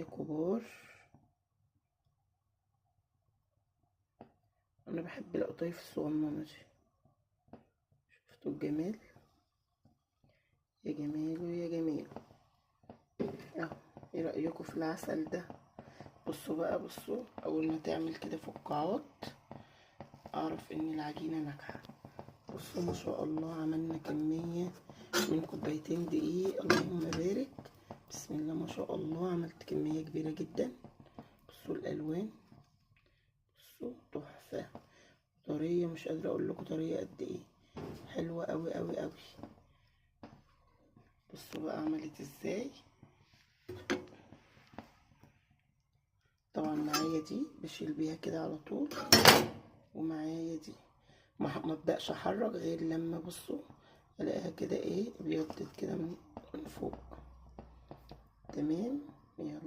كبار. انا بحب القطايف الصغننه دي. شفتوا الجمال؟ يا جماله يا جماله. اهو ايه رايكم في العسل ده؟ بصوا بقى، بصوا اول ما تعمل كده فقاعات اعرف ان العجينة ناجحة. بصوا ما شاء الله عملنا كمية من كوبايتين دقيق، اللهم بارك، بسم الله ما شاء الله، عملت كمية كبيرة جدا. بصوا الالوان، بصوا تحفة، طرية، مش قادرة اقول لكم طرية قد ايه، حلوة قوي قوي قوي. بصوا بقى عملت ازاي. طبعا معايا دي بشيل بيها كده على طول، ومعايا دي ما ابداش احرك غير لما بصوا الاقيها كده ايه ابيضت كده من فوق. تمام، يلا.